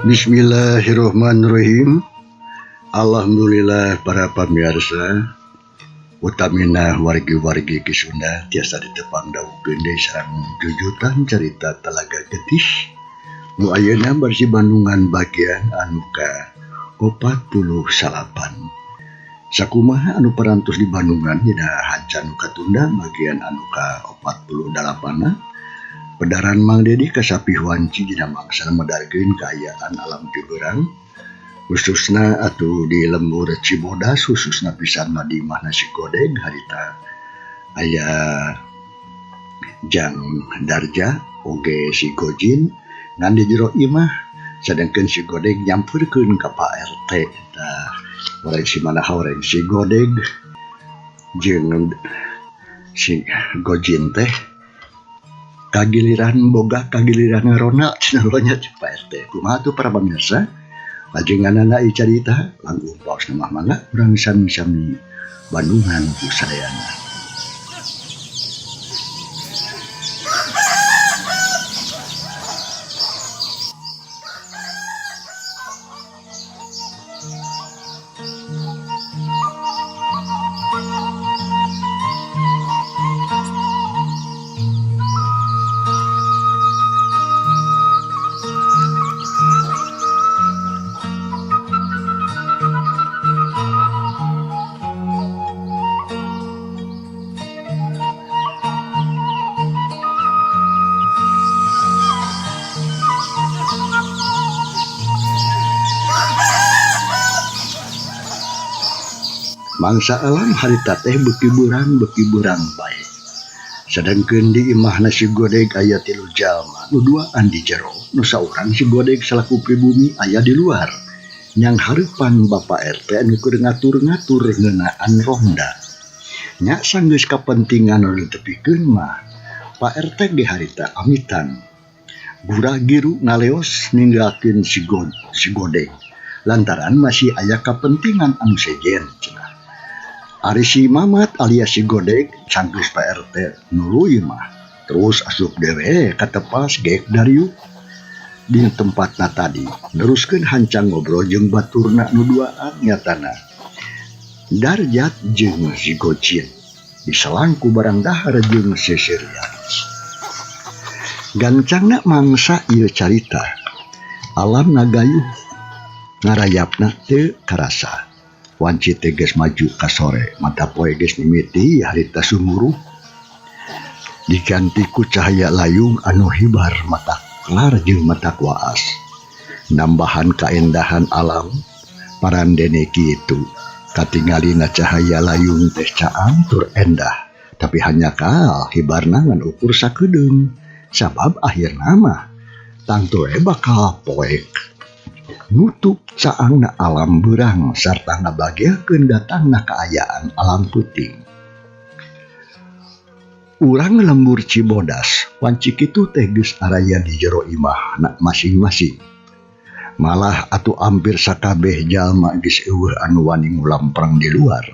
Bismillahirrahmanirrahim. Alhamdulillah para pamirsa utamina wargi-wargi Ki Sunda tiasa ditepang dawuhkeun deui sareng jujutan carita Talaga Getis nu ayeuna bersih Bandungan bagian anu ka 49. Sakumaha anu parantos di Bandungan dina hanca nu katunda bagian anu ka 48 Pedaran Mang Dedi kasapih wanci dina mangsa medarkeun kaayaan alam Ciberang khususna atuh di lembur Cibodas khususna pisan mah di imahna si Godeg harita aya Jang Darja oge si Gojin ngan di jero imah sedangkeun si Godeg nyamperkeun ka Pak RT tah horeng si mana horeng si Godeg jeung si Gojin teh kagiliran boga kagiliran ngarona cenah lonya cek Pak RT. Kumaha tuh para pamirsa lajenganana ieu carita langkung paosna mah mangga urang sami-sami Bandungan ku sadayana. Mangsa alam harita teh beuki beurang bae. Sedangkeun di imahna si Godeg aya tilu jalma, nu duaan di jero, nu saurang si Godeg salaku pribumi aya di luar. Nyang hareupan Bapak RT anu keur ngatur-ngatur ngeunaan ronda. Nya sanggeus kapentingan anu ditepikeun mah, Pak RT ge harita amitan. Gura-giru ngaleos ninggalkeun si Godeg lantaran masih aya kapentingan anu sejen cenah. Ari si Mamat alias si Godeg sanggeus Pak RT nuluy mah terus asup dewe katepas gek dariuk di tempatna tadi neruskeun hancang ngobrol jeung baturna nu duaan nyatana Darjat jeung si Gocin diselangku barang dahar jeung seserian. Gancangna mangsa ieu carita alam ngagayuh ngarayapna teu karasa. Wanci teh geus maju ka sore mata poe geus mimiti harita sumuruh diganti ku cahaya layung anu hibar mata kelar jeung mata waas. Nambahan kaendahan alam parandene kitu katingalina cahaya layung teh caang tur endah tapi hanya kal hibarna ngan ukur sakedeung sabab akhirna mah tangtu we bakal poek. Nutup caangna alam beurang sarta ngabageakeun datangna kaayaan alam peuting. Urang lembur Cibodas wanci kitu teh geus araya di jero imahna masing-masing. Malah atuh ampir sakabeh jalma geus eueuh anu wani ngulamprang di luar.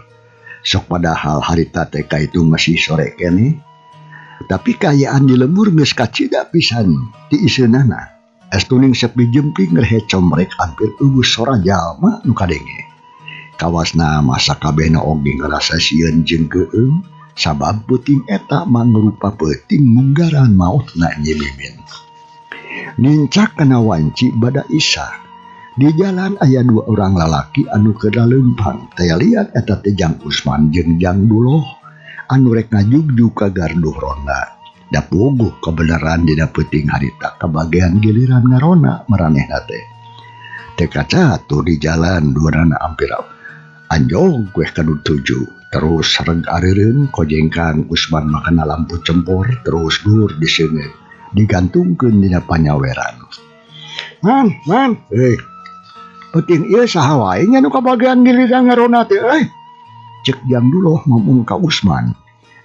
Sok padahal harita teh kaitu masih sore keneh. Tapi kaayaan di lembur geus kacida pisan ti iseunana. Estuning sepi jempling rehe comrek hampir eueuh sora jalma nu kadenge. Kawasna masa kabehna oge ngarasa sieun jeung keueung sabab peuting eta mangrupa peuting munggaran maotna Nyi Mimin. Nincak kana wanci bada Isa. Di jalan aya dua orang lalaki anu keur laleumpang. Taya liat eta teh Jang Usman jeung Jang Duloh anu rek ngajugjug ka garduh ronda. Da puguh kebenaran dina peuting harita kabagean giliran ngarona maranehna teh. Teu kacatuh di jalan duanana ampir anjog weh kanu tuju. Terus reg areureun kojengkang Usman makana lampu cempor terus dur diseungeut digantungkeun dina panyaweran. Man, man, euy. Peuting ieu saha wae nya nu kabagean giliran ngarona teh euy. Ceuk Jang Duloh ngomong ka Usman.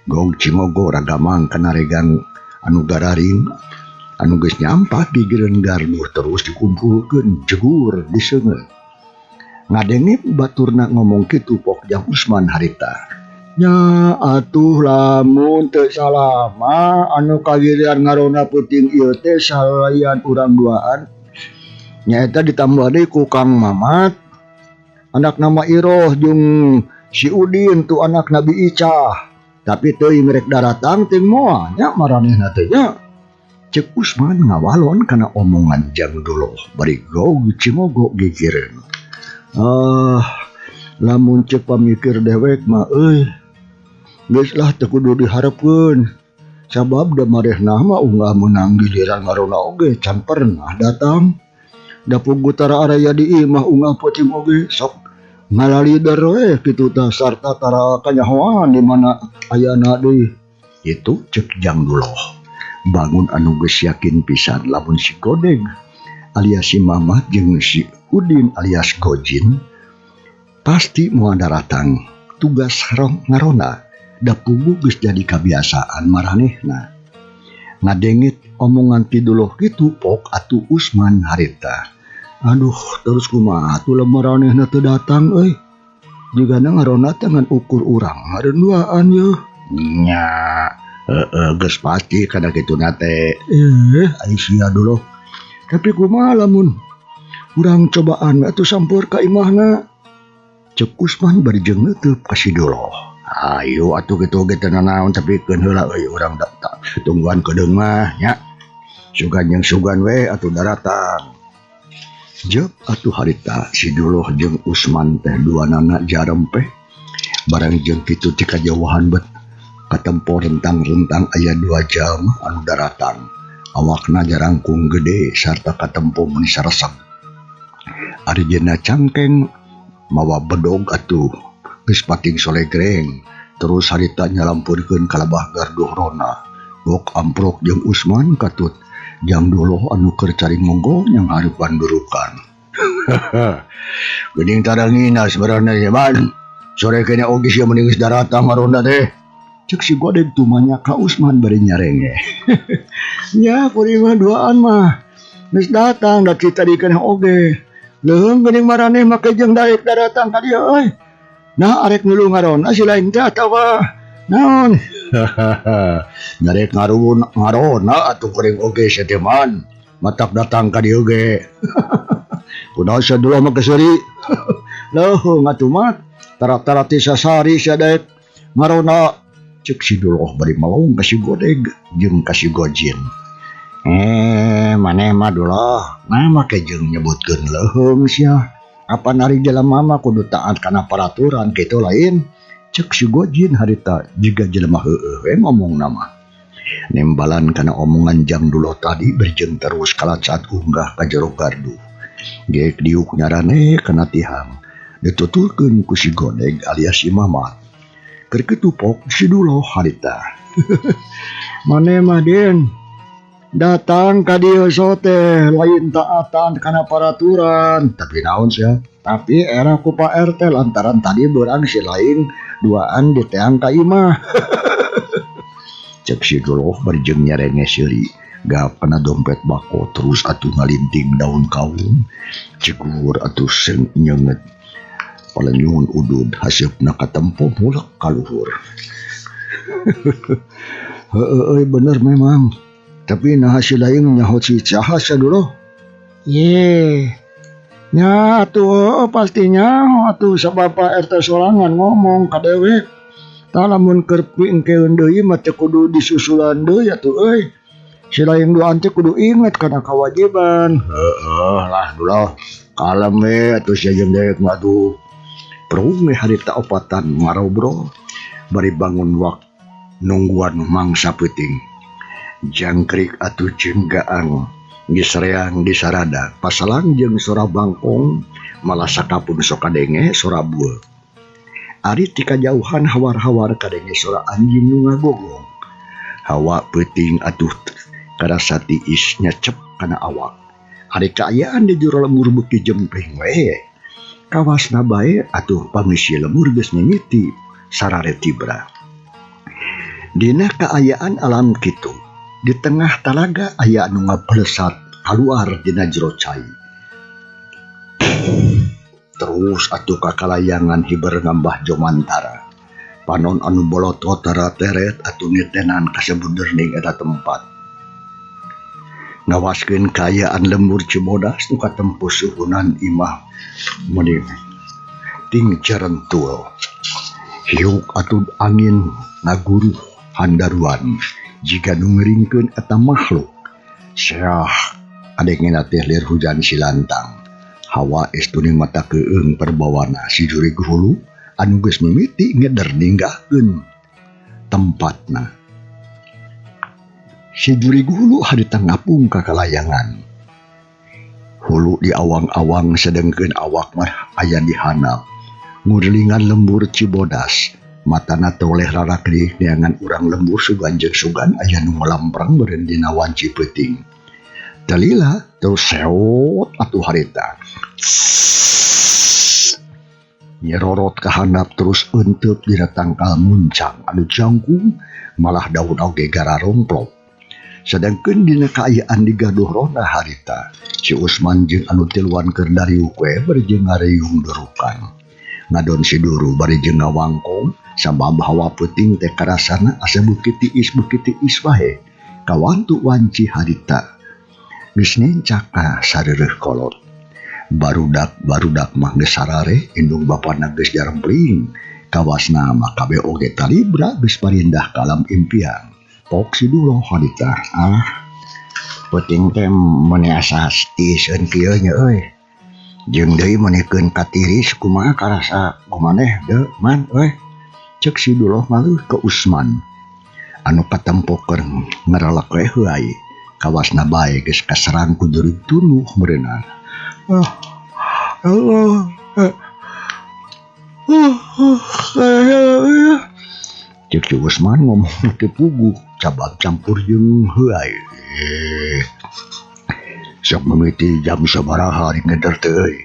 Gong cingogo ragamang kana regang anu gararing anu geus nyampak gigireun garduh terus dikumpulkeun jegur diseungeut. Ngadenge baturna ngomong kitu pok Jang Usman harita. Nya atuh lamun teu salah mah anu kagiliran ngarona peuting ieu teh salayan urang duaan Nyaeta ditambah deui ku Kang Mamat anak nama Iroh jeung si Udin tuh anak Nabi Icah. Tapi teuing rek daratang ting moal nya maranehna teh nya. Cek Usman ngawalon kana omongan Jang Duloh bari gog cimogo gigireun. Ah, lamun cek pamikir dewek mah euy. Geus lah teu kudu diharepkeun. Sabab da marehna mah ungah meunang giliran ngarona oge can pernah datang. Da puguh tara araya di imah ungah peuting oge sok ngalalider we kitu tah sarta tara kanyahoan di mana ayana deui. Kitu cek Jang Duloh. Bangun anu geus yakin pisan lamun si Godeg alias si Mamat jeung si Udin alias Gojin pasti moal daratang tugas ngarona da puguh geus jadi kabiasaan maranehna. Ngadengit omongan ti Duloh kitu pok atuh Usman harita. Aduh terus kumaha atuh lamun maranehna teu datang euy. Jigana ngarona teh ngan ukur urang ngarenduaan yeuh. Nya heeh geus pasti kana kituna teh. Ai sia Duloh. Tapi kumaha lamun urang cobaan we atuh sampeur ka imahna. Cek Usman bari jeung neuteub ka si Duloh. Hayu atuh kitu oge teu nanaon tapi keun heula euy urang tungguan keudeung mah nya. Sugan jeung sugan we atuh daratang. Jep atuh harita si Duloh jeung Usman teh duanana jarempeh. Barang jeung kitu ti kajauhan bet katempo rentang-rentang aya dua jalma anu daratang. Awakna jarangkung gede sarta katempo meuni saresep. Arijena cangkeng mawa bedog atuh geus pating solegreng. Terus harita nyalampeurkeun ka labah garduh rona. Gok amprok jeung Usman katut Jang Duloh anu keur cari ngonggo nyang hareupan durukan. Geuning tarangina sebenarna ye man. Sore kene oge sia mending geus daratang ngaronda teh. Cek si Godeg tumanya ka Usman bari nyarenge. Nya kuring mah duaan mah. Geus datang da ti tadi keneh oge. Leuheung geuning maraneh make jeung daek daratang ka dieu euy. Nah arek nulung ngarona si lain teh atawa naon. Nyarek ngarona atuh kuring oge sia teh man. Matak datang ka dieu ge. Kunaon sia Duloh mah keseuri. Leuheung atuh mah tara-tara ti sasari sia daek ngarona. Cek si Duloh bari melong ka si Godeg jeung ka si Gojin. Maneh mah Duloh, nah make jeung nyebutkeun leuheung sia. Apan ari jelema mah kudu taat kana peraturan kitu lain. Cek si Gojin harita jiga jelema heueuh we ngomongna mah. Nembalan kana omongan Jang Duloh tadi berjeng terus kalacat unggah ka jero gardu. Geek diuk nyarane kana tihang. Dituturkeun ku si Godeg alias si Mamat. Keur kitu pok si Duloh harita. Maneh mah Din datang ka dieu sote lain taatan kana peraturan. Tapi naon sia? Tapi era ku Pak RT lantaran tadi beurang si lain duaan diteang ka imah. Cek si Duloh bari jeung nyarenge seuri. Gap kana dompet bako terus atuh ngalinting daun kaung. Cegur atuh seung nyeungeut. Palenyun udud haseupna katempo mulek ka luhur. Heueuh euy bener memang. Tapi naha si lain nyaho si saha sia Duloh? Ye. Nya atuh pasti nyaho atuh sabab Pak RT sorangan ngomong ka dewek. Tah lamun keur pingkeun deui mah teu kudu disusulan deui atuh euy. Si lain duaan teh kudu inget kana kewajiban. Heueuh lah Duloh. Kalem we atuh sia jeung dewek mah atuh. Perung we harita opatan ngarobrol bari bangun wak nungguan mangsa peuting. Jangkrik atuh jeung gaang geus reang di sarada pasalang jeung sora bangkong malah sakapun sok kadenge sora bueuk. Ari ti kajauhan hawar-hawar kadenge sora anjing nu ngagogong. Hawa peuting atuh karasa tiis nyecep kana awak. Ari kaayaan di jero lembur beuki jempling we. Kawasna bae atuh pangisi lembur geus mimiti sarare tibra. Dina kaayaan alam kitu, di tengah talaga aya anu ngablesat kaluar dina jero cai. Terus atuh kakalayangan hiber ngambah jomantara. Panon anu bolotot tara teret atuh nitenan kasebuderning eta tempat. Ngawaskeun kaayaan lembur Cibodas nu katempuh suhunan imah meuni ting carentul. Hiuk atuh angin ngaguruh handaruan jiga nu ngeuringkeun eta makhluk. Seah kadengena teh lir hujan silantang. Hawa estu mata keung perbawana si jurig hulu anu geus mimiti ngeder ninggahkeun tempatna. Si jurig hulu harita ngapung ka kalayangan. Hulu di awang-awang sedengkeun awak mah aya di handap. Ngurilingan lembur Cibodas, matana toleh rarakri neangan urang lembur sugan jeung sugan aya nu ngalamprang meureun dina wanci peuting. Talila terus seot atuh harita. Nyerorot ka handap terus euteup dina tangkal muncang anu jangkung malah daun oge gararomplok. Sedangkeun dina kaayaan digaduh ronda harita, si Usman jeung anu tiluan keur dariuk we bari jeung ngariung durukan. Ngadon si Duru bari jeung ngawangkong sabab hawa peuting teh karasana asa beuki tiis wae. Kawantu wanci harita geus nencak ka sareureuh kolot. Barudak-barudak mah geus sarare, indung bapana geus jarempling. Kawasna mah kabeh oge talibra geus parindah ka alam impian. Pok si Duloh harita, ah peuting teh meuni asa tiiseun kieu nya euy. Jeung deui meunikeun katiris kumaha karasa kumaneh deu man euy. Ceuk si Duloh ngaleuh ka Usman anu katempo keur ngarelek we heuay. Kawasna bae geus kaserang ku jurig tunuh meureunna. Ceuk si Usman ngomong teu puguh cabab campur jeung heuay. Sok mimiti jam sabaraha ari ngeder teh euy.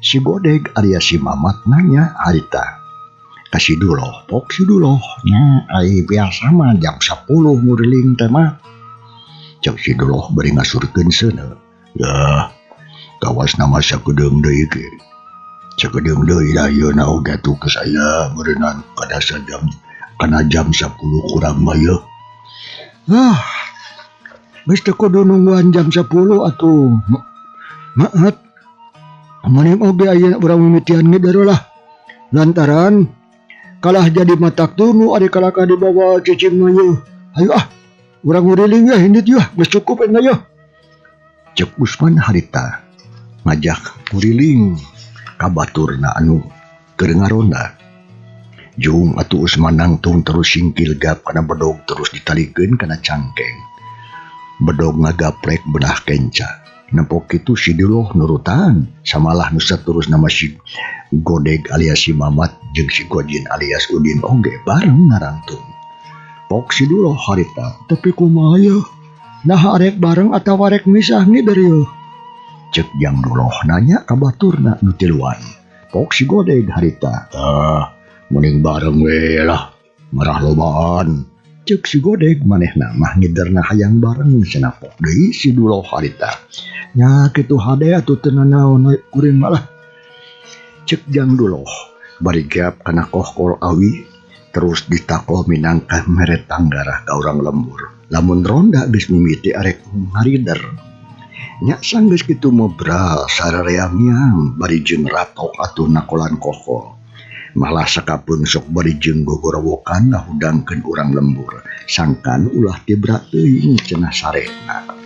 Si Godeg alias si Mamat nanya harita. Ka si Duloh, pok si Duloh nya ai biasa mah jam 10 nguriling teh mah. Ceuk si Duloh bari ngasurkeun seuneu. Yah, kawasna mah sakedeung deui ge. Sakedeung deui da ayeuna oge atuh geus aya meureunnan kana sajam kana jam 10 kurang mah yeuh. Ah, geus teu kudu nungguan jam 10 atuh. Maat. Maneh oge aya urang mimitian ngeder lah. Lantaran kalah jadi matak tunu ari kalaka dibawa cicing mah yeuh. Hayu ah, urang nguriling we indit yeuh, geus cukup engga yeuh. Ceuk Usman harita ngajak nguriling ka baturna anu keur ngaronda. Jung atuh Usman nangtung terus singkil gap kana bedog terus ditalikeun kana cangkeng. Bedog ngagaprek benah kenca. Nempo kitu si Duloh nurutan samalah nu saterusna mah si Godeg alias si Mamat jeung si Gojin alias Udin oge bareng ngarangtung. Pok si Duloh harita, tapi kumaha yeuh? Naha arek bareng atawa arek misah ngider yeuh? Ceuk Jang Duloh nanya ka baturna nu tiluan. Pok si Godeg harita, ah mending bareng we lah, marah lobaan. Ceuk si Godeg manehna mah ngiderna hayang bareng cenah pok deui si Duloh harita. Nya kitu hade atuh teu nanaon kuring mah lah. Ceuk Jang Duloh bari geap kana kohkol awi terus ditakol minangka mere tanggarah ka urang lembur. Lamun ronda geus mimiti arek ngarider. Nya sanggeus kitu mobral sararea miang bari jeung ratok atuh nakolan kohkol. Malah sakapeung sok bari jeung gogorowokan ngahudangkeun urang lembur. Sangkan ulah tibra teuing cenah sarena.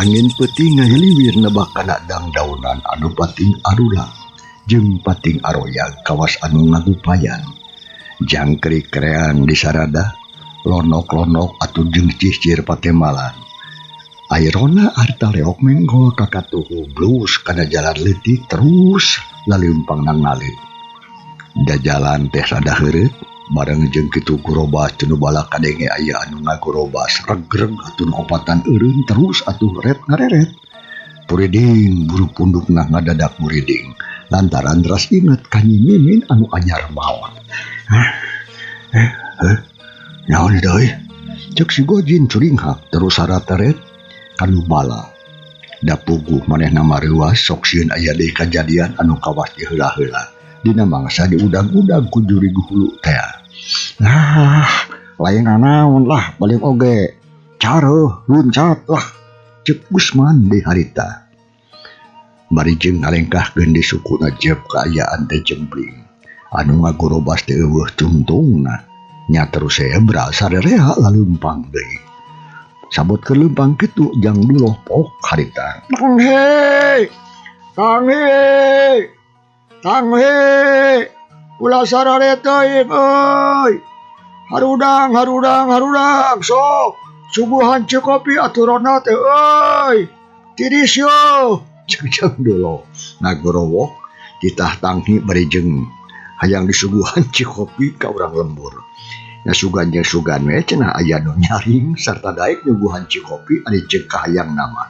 Angin peuting ngahiliwir nebak kana dangdaunan anu pating arulang jeung pating aroyag kawas anu ngagupayan. Jangkrik kreang disarada, lonok-lonok atuh jeung cicir patemalan. Airona harta leok menggol ka katuhu blus kana jalan leutik terus laleumpang nangalit. Da jalan teh rada heureut bareng jeung kitu gurobas teu nu bala kadenge aya anu ngagorobas regreg atuh nu opatan eureun terus atuh ret ngareret. Puriding buru pundukna ngadadak muriding lantaran ras inget ka Nyi Mimin anu anyar maot. Hah? Eh, heh, naon eta euy? Ceuk si Gojin curinghak terus sarateret kanu bala. Da puguh manehna mah reuas sok sieun aya deui kajadian anu kawas diheula-heula dina mangsa diudag-udag ku jurig hulu tea. Lah, lain nanaon lah paling oge careuh luncat lah ceuk Usman deui harita. Bari jeung ngalengkahkeun di sukuna jeb kaayaan teh jempling. Anu ngagorobas teh eueuh tungtungna. Nya terus ebra sarerea laleumpang deui. Sabot keur leumpang kitu jang duloh pok harita. Tanghe! Tanghe! Tanghe! Ulah sarare teuing euy. Harudang, harudang, harudang, sok. Suguhan cikopi atuh rona teh euy. Tiris yo. Ceuk jang duloh ngagorowok titah tanghi bari jeung hayang disuguhan cikopi ka urang lembur. Nya sugan jeung sugan we cenah aya nu nyaring sarta daek nyuguhan cikopi ari ceuk kahayangna mah.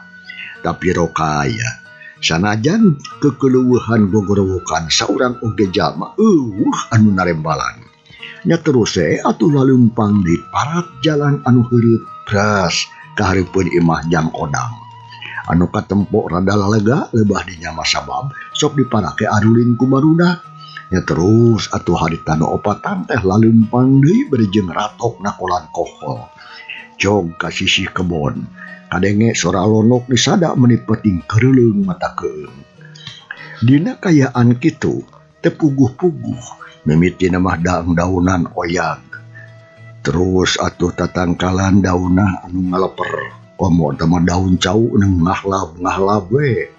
Tapi rokaya sanajan kekeleuweuhan gogorowokan saurang oge jalma eueuh anu narembalan. Nya terus we atuh laleumpang di parat jalan anu heureut bras ka hareupeun imah Jang Odang. Anu katempo rada lalega lebah dinya mah sabab sok diparake arulin ku barudak. Nya terus atuh harita nu opatan teh laleumpang deui bari jeung ratok nakolan kohol. Jog ka sisih kebon, kadenge sora lonok disada meuni peuting keureuleung mata keueung. Dina kayaan kitu teu puguh-puguh mimitina mah daung-daunan oyag. Terus atuh tatangkalan daunna anu ngaleper komo teh mah daun cau nu ngahlab-ngahlab we.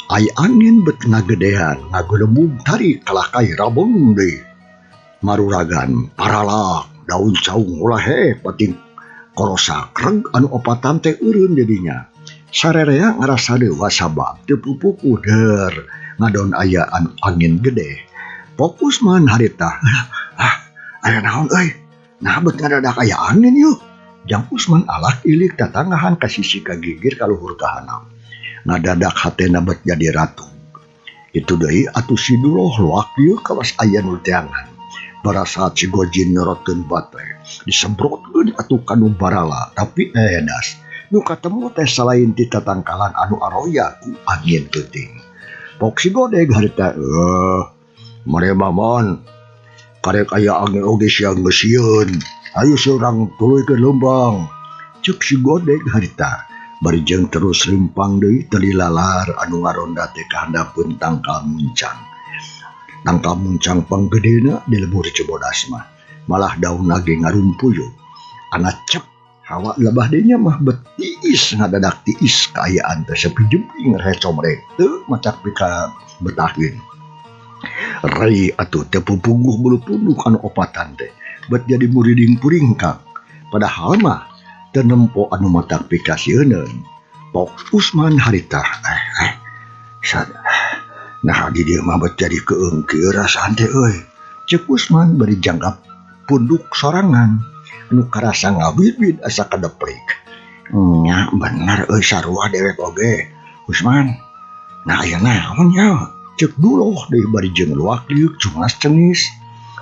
Ai angin bet ngagedean ngagelembug tarik kalakai rabeng deui. Maruragan paralak daun cau ngulahe pating korosak reg anu opatan teh eureun jadinya. Sarerea ngarasa dewa sabab teu pupukuh der ngadon aya anu angin gede. Fokus man harita. Ah, aya naon euy? Nah bet ngadadak aya angin yeuh. Jang Usman alak ilik tatangahan ka sisi kagigir ka luhur ka handap. Ngadadak hatena bet jadi ratu. Itu deui atuh si Duloh loak ieu kawas aya nu teangan. Barasat si Gojin nyorotkeun batre, disemprotkeun atuh kanu barala tapi edas. Nu katemu teh salain ti tatangkalan anu aroya ku angin peuting. Pok si Godeg harita, marema man, karek aya angin oge sia geus sieun. Ayo surang tuluykeun leumpang. Ceuk si Godeg harita. Bari jeung terus leumpang deui teu lalar anu ngaronda teh ka handapeun tangkal muncang. Tangkal muncang panggedena di lembur Cibodas mah. Malah daunna ge ngarumpuyuk. Ana cep hawa lebah dinya mah bet tiis ngadadak tiis kaayaan teh sepi jemping recomrek teu macak pika betaheun. Rei atuh teu pupuguh bulu punduk anu opatan teh bet jadi muriding puringkak. Padahal mah teu nempo anu matak pikasieuneun. Pok Usman harita, nah di dieu mah bet jadi keung kieu rasaan teh euy. Ceuk Usman bari janggap punduk sorangan nu karasa ngawidwid asa kadeplik. Nya bener euy sarua dewek oge. Usman, nah aya naon nya? Ceuk Duloh deui bari jeung luak liuk cungas cengis.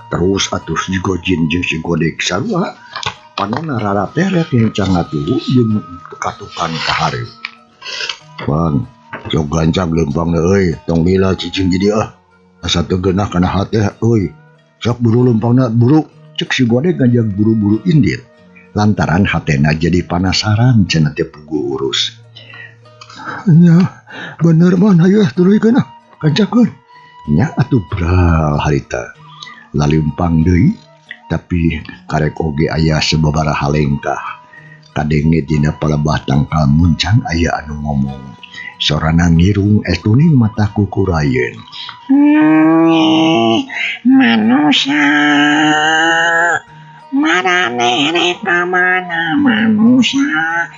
Terus atuh si Gojin jeung si Godeg sarua panona rara teret ngencang ngatuhu jeung katukan ka hareup. Bang, sok gancang leumpangna euy, tong lila cicing di dieu ah. Asa teu geunah kana hate euy. Sok buru leumpangna buru, ceuk si Godeg ngajak buru-buru indit. Lantaran hatena jadi panasaran cenah teh puguh urus. Nya, bener man hayu ah tuluykeun ah, gancangkeun. Nya atuh bral harita. Laleumpang deui tapi karek oge aya sababaraha lengkah. Kadenge dina palebah tangkal muncang aya anu ngomong. Sorana ngirung estuning mata kukurayeun. Manusia maraneh rek ka mana manusia.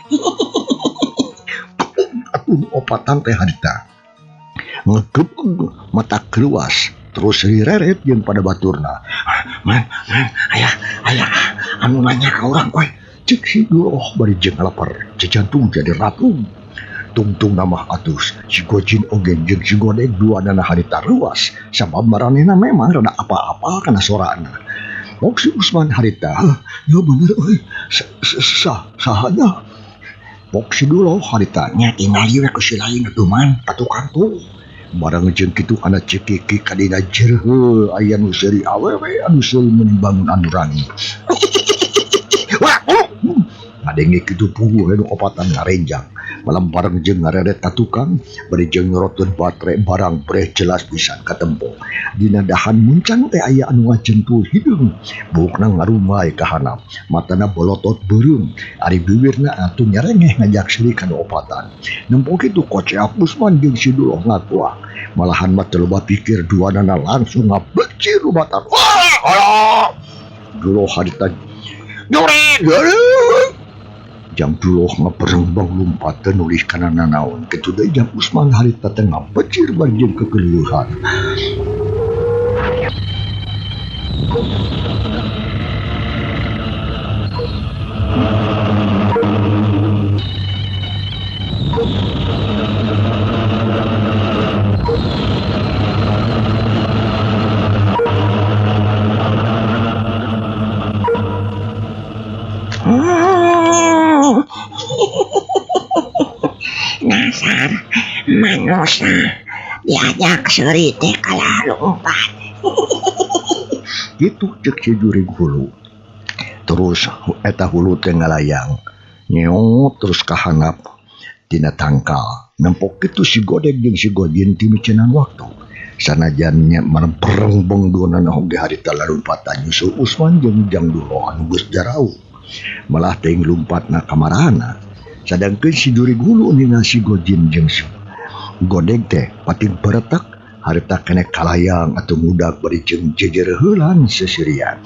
Atuh opatan teh harita. Ngegebeg mata keluas terus rireret jeung pada baturna. Man, man, aya aya anu nanya ka urang euy. Cek si Duloh bari jeung lapar jantung jadi ratu. Tungtung nama atus si Gojin oge jeung si Godeg duanana harita reuas sabab maranehna memang rada apa-apa kana sorana. Mok si Usman harita, ya bener euy, sahanya. Mok si Duloh harita nya tingali we ku si lain atuh man ka tukang tuh. Barang jeung kitu kana cekiki kadina jereuh aya nu seuri awewe anu seuri meuni bangun anu rangi. Wah, ngadenge kitu puguh nu opatan ngarenjang. Malam bareng jeung ngareret ka tukang bari jeung nyorotkeun batre barang breh jelas pisan katempo. Dina dahan muncang teh aya anu ngajentul hideung, buukna ngarumai ka handap, matana bolotot beureum, ari bibirna atuh nyarengeh ngajak seuri ka nu opatan. Nempo kitu koceak Usman jeung si Duloh ngakuak. Malahan mah teu loba pikir duanana langsung ngabecir rubatan. Wah, alah. Duloh harita jurig. Jang Duloh ngaberembang lumpat teu nulih kana nanaon. Kitu deui jang Usman harita teh ngabecir bari jeung kekeleuhan. Dasar manusia diajak seuri teh kalah lompat. Kitu cek si jurig hulu. Terus eta hulu teh ngalayang. Nyeot terus kahanap tina tangkal. Nempok kitu si Godeg jeung si Gojin ti micenan waktu. Sanajan nya marempereng duanana oge harita lalumpatan nyusul Usman jeung Jang Duloh anu geus jarauh. Malah teuing lumpatna kamarana. Sadangkeun si jurig hulu ningal si Gojin jeung si Godeg teh pating beretak harita keneh kalayang atuh ngudag bari jeung jejereuheulan seserian.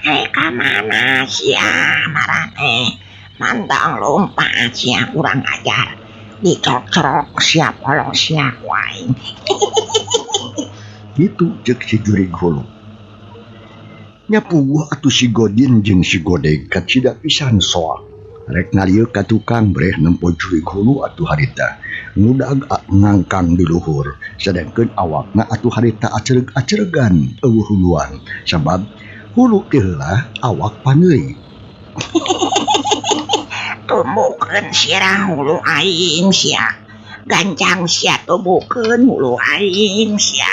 Hei ka mana sia maraneh mantang lompat sia kurang ajar dicocrok sia polo sia ku aing. Kitu cek si jurig hulu. Nya puguh atuh si Godin jeung si Godeg kacida pisan soak. Rek ngalieu ka tukang breh nempo jurig hulu atuh harita. Ngudag ngangkang di luhur, sadangkeun awakna atuh harita acereg-aceregan eueuh huluan. Sabab hulu teh heula awak paneuri. Tumbukeun sirah hulu aing sia. Gancang sia tumbukeun hulu aing sia.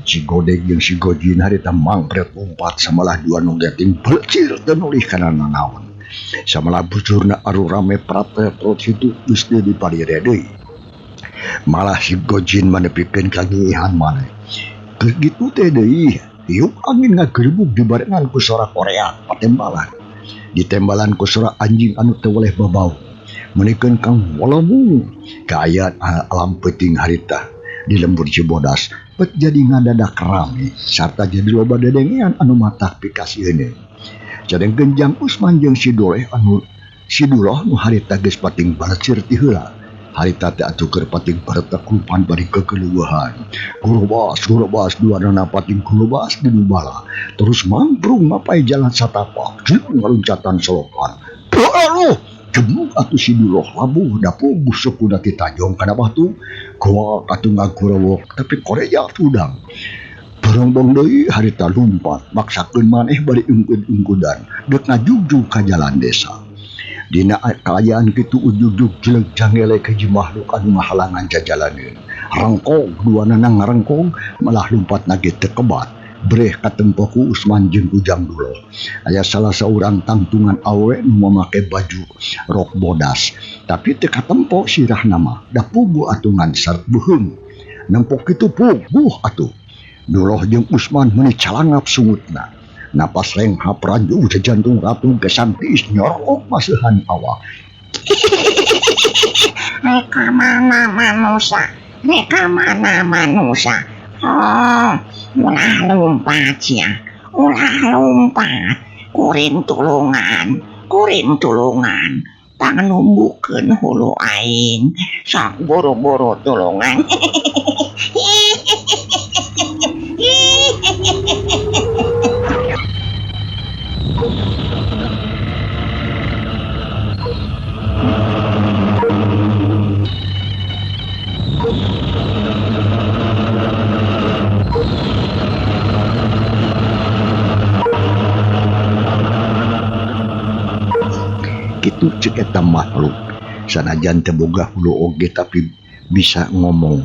Si Godeg jeung si Gojin harita mangpret lompat samalah dua nu geting belecir teu nulih kana nanaon. Samalah bujurna aru rame prate-prot hitu geus deui dipalire deui. Malah si Gojin mah nepikeun ka ngiihan maneh. Geus kitu teh deui, hiup angin ngagerebug dibarengan ku sora korea patembalan. Ditembalan ku sora anjing anu teu weleh babau. Meunikeun kang wolomung kaayaan alam peuting harita di lembur Cibodas pet jadi ngadadak rame sarta jadi loba dedengean anu matak pikasieun. Cadengkeun Jang Usman jeung si Doleh anu si Duloh nu harita geus pating balecir ti heula. Harita teh atuh keur pating baretek rupan bari kekeleueuhan. Gurobas gurobas duanana pating gurobas di nu bala. Terus mamprung mapai jalan satapak jeung ngaloncatan solokan. Aduh! Jemuk atuh si Duloh labuh dapuguh sukuna ti tajong kana batu. Goak atuh ngagorowok tapi koreja tudang. Berongbong deui harita lumpat maksakeun maneh bari ungkud-ungkudan deuk ngajugjug ka jalan desa. Dina kaayaan kitu ujugjug jelek jangele ka hiji makhluk anu ngahalangan jajalaneun. Rengkong duanana ngarengkong malah lumpat nage teu kebat. Breh katempo ku Usman jeung ku Jang Duloh. Aya salah saurang tangtungan awewe nu mamake baju rok bodas. Tapi teu katempo sirahna mah, da puguh atuh ngan seret beuheung. Nempo kitu puguh atuh. Duloh jeung Usman meuni calangap sungutna. Napas renghap ranjung jantung ratung kesan tiis nyorok maseuhan awak. Rek ka mana manusa? Rek ka mana manusa? Oh, ulah lumpat sia. Ulah lumpat. Kuring tulungan, kuring tulungan. Pangnumbukeun hulu aing. Sok buru-buru tulungan. Kitu ceuk eta makhluk sanajan teu boga hulu oge tapi bisa ngomong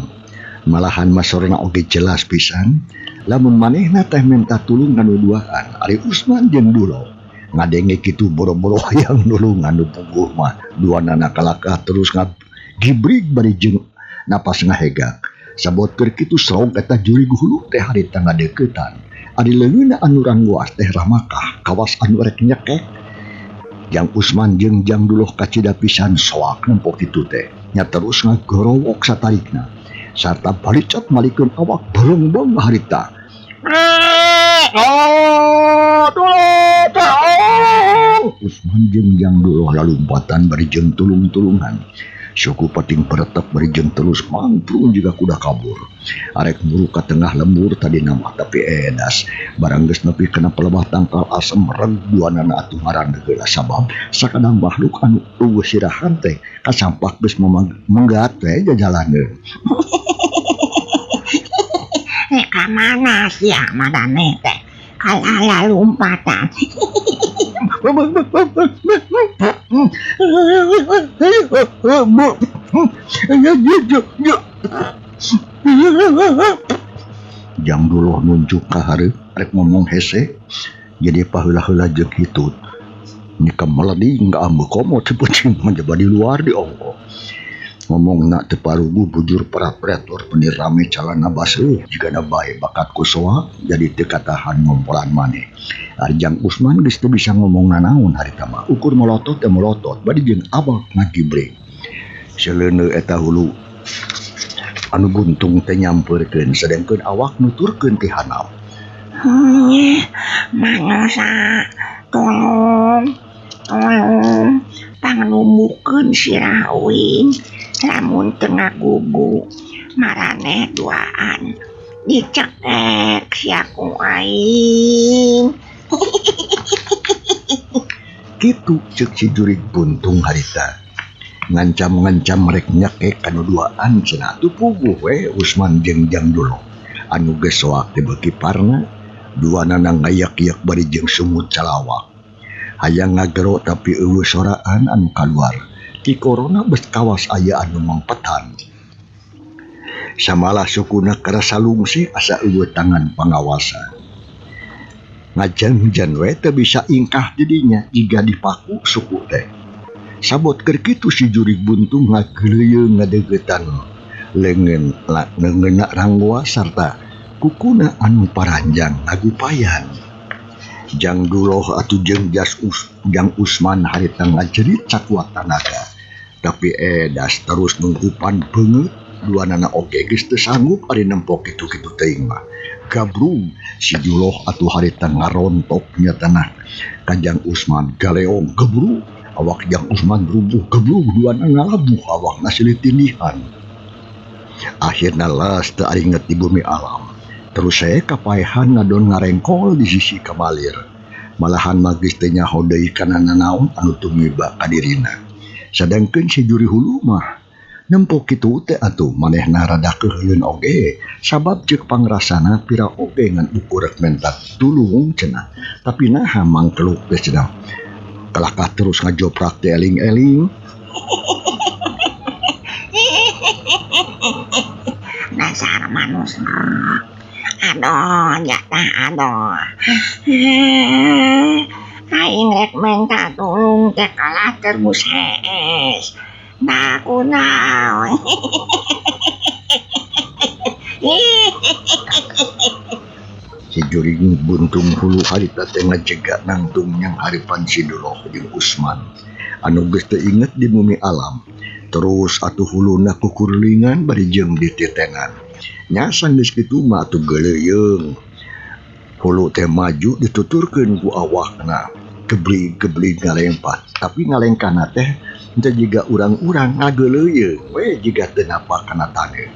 malahan masorna oge jelas pisan lamun manehna teh minta tulung kanu duaan ari Usman jeung Duloh ngadenge kitu boro-boro hayang nulungan nu puguh mah duanana kalakah terus ngagibrig bari jeung napas ngahegak sabot keur kitu serog eta jurig hulu teh harita ngadeuketan ari leungeunna anu ranggoas teh ramakah kawas anu rek nyekek. Jang Usman jeung Jang Duloh kacida pisan soak nempo kitu teh nya terus ngagorowok satarikna sarta balicot malikeun awak belengbeng harita. Usman jeung Jang Duloh lalumpatan bari jeung tulung-tulungan. Suku pating peretep bari jeung terus mangprung jiga kuda kabur. Arek muru ka tengah lembur tadi nama tapi edas. Barang geus nepi kana pelebah tangkal asem reg duanana atuh ngarandegeula sabab sakadang makhluk anu eueuh sirahan teh kasampak geus menggat we jajalaneun. Rek ka mana sia maraneh teh? Kalah lompatan. Jang Duloh nunjuk ka hareup rek ngomong hese jadi paheula-heula jeung hitut. Nika meleding ka ambe komo teu penting menjaba di luar di ongkoh. Ngomongna teu paruguh bujur parapretor penir rame calana baseuh jigana bae bakat ku soa jadi teu katahan ngompolan maneh. Ari Jang Usman geus teu bisa ngomong nanaon harita mah ukur melotot teh melotot bari jeung abak ngagibring. Seleuneu eta hulu anu buntung teh nyampeurkeun sedengkeun awak nuturkeun ti handap. Manusa tolong tolong pangnumbukeun sirah uing lamun teu ngagugu maraneh duaan dicekek sia ku aing. Kitu ceuk si jurig buntung harita. Ngancam-ngancam rek nyekek kanu duaan cenah atuh puguh we Usman jeung Jang Duloh. Anu geus soak teh beuki parna duanana ngayak-yak bari jeung sumut calawak. Hayang ngagero tapi eueuh soraan anu kaluar. Ti korona geus kawas aya anu mangpetan. Samalah sukuna karasa lungsi asa eueuh tangan pangawasa. Ngajan-jan we teu bisa ingkah didinya jiga dipaku suku teh. Sabot keur kitu si jurig buntung ngageuleuyeung ngadeuketan leungeun leungeunna ranggoa sarta kukuna anu paranjang ngagupayan. Jang Duloh atuh jeung Jang Usman harita ngajerit sakuat tanaga. Tapi edas terus nungkupan beungeut duanana oge geus teu sanggup ari nempo kitu-kitu teuing mah. Gabrung si Duloh atuh harita ngarontok nya tanah ka Jang Usman galeong gebrug awak Jang Usman rubuh gebrug duanana ngalabuh awakna silih tindihan. Akhirna las teu aringet di bumi alam. Terus saya kapaehan ngadon ngarengkol di sisi kamalir. Malahan mah geus teu nyaho deui kana nanaon anu tumiba ka dirina. Sadangkeun si juri hulu mah nempo kitu teh atuh manehna rada keuheuleun oge sabab ceuk pangrasana pira oge ngan ukur rek menta tulung cenah. Tapi naha mangkeluk teh cenah. Kalakah terus ngajoprak teh eling-eling. Dasar manusia. Aduh, jatah aduh. Aing rek minta tulung teh kalah terus hees. Nah, kunaon. Si juring buntung hulu harita teh ngajega nangtung nyang haripan si Duloh jeung Usman anu geus teu inget di bumi alam. Terus atuh huluna kukurlingan bari jeung dititenan. Nya sanggeus kitu mah atuh geuleuyeung. Hulu teh maju dituturkeun ku awakna. Geblig-geblig ngalengpat, tapi ngalengkahna teh henteu jiga urang-urang ngageuleuyeung we jiga teu napak kana taneuh.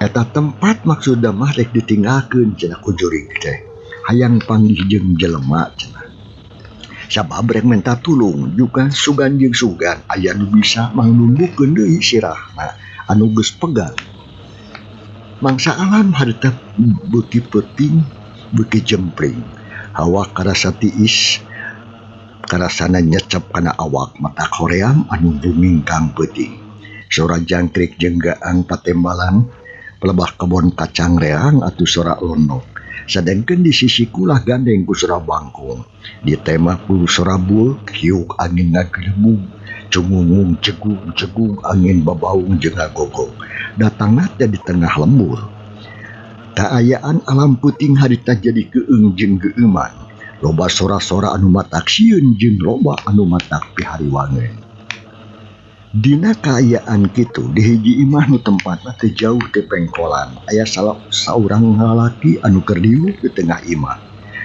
Eta tempat maksudna mah rek ditinggalkeun cenah ku jurig teh. Hayang panggih jeung jelema cenah. Sabab rek menta tulung juga sugan jeung sugan aya nu bisa mangnumbukeun deui sirahna anu geus pegang. Mangsa alam harita beuki peuting beuki jempling. Hawa karasa tiis karasana nyecep kana awak mata hoream anu rumingkang peuting. Sora jangkrik jeung gaang patembalan pelebah kebon kacang reang atuh sora londok. Sadengkeun di sisi kulah gandeng ku sora bangkung. Ditema ku sora bueuk hiuk angin ngagelemug cungungung cegung-cegung angin babaung jeung ngagogog. Datangna teh di tengah lembur. Kaayaan alam peuting harita jadi keung jeung geueuman. Loba sora-sora anu matak sieun jeung loba anu matak pihariwangeun. Dina kaayaan kitu di hiji imah nu tempatna teu jauh ti pengkolan aya salah saurang lalaki anu keur diuk di tengah imah.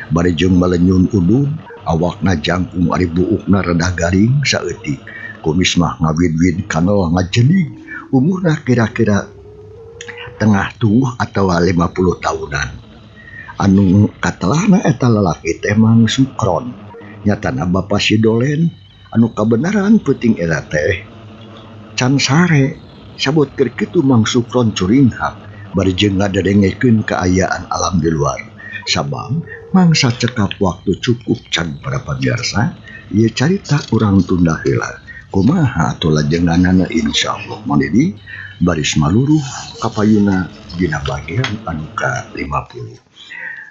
Bari jeung malenyun udud, awakna jangkung ari buukna rada garing saeutik. Kumis mah ngawid-wid kanel ngajelig, umurna kira-kira tengah tuh atawa 50 tahunan. Anu katelahna eta lalaki teh Mang Sukron. Nyatana bapa si Dolen anu kabenaran peuting eta teh can sare. Sabot keur kitu Mang Sukron curinghak bari jeung ngadedengekeun kaayaan alam di luar. Sabab mangsa cekap waktu cukup can para pamirsa, ieu carita urang tunda heula. Kumaha atuh lajenganana insyaallah Mang Dedi baris maluruh kapayuna dina bagian anu ka-50.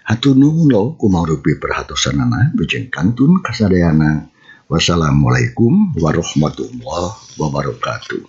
Hatur nuhun lo kumarupi perhatosanana bejeng kantun kasadayana. Wassalamualaikum warahmatullahi wabarakatuh.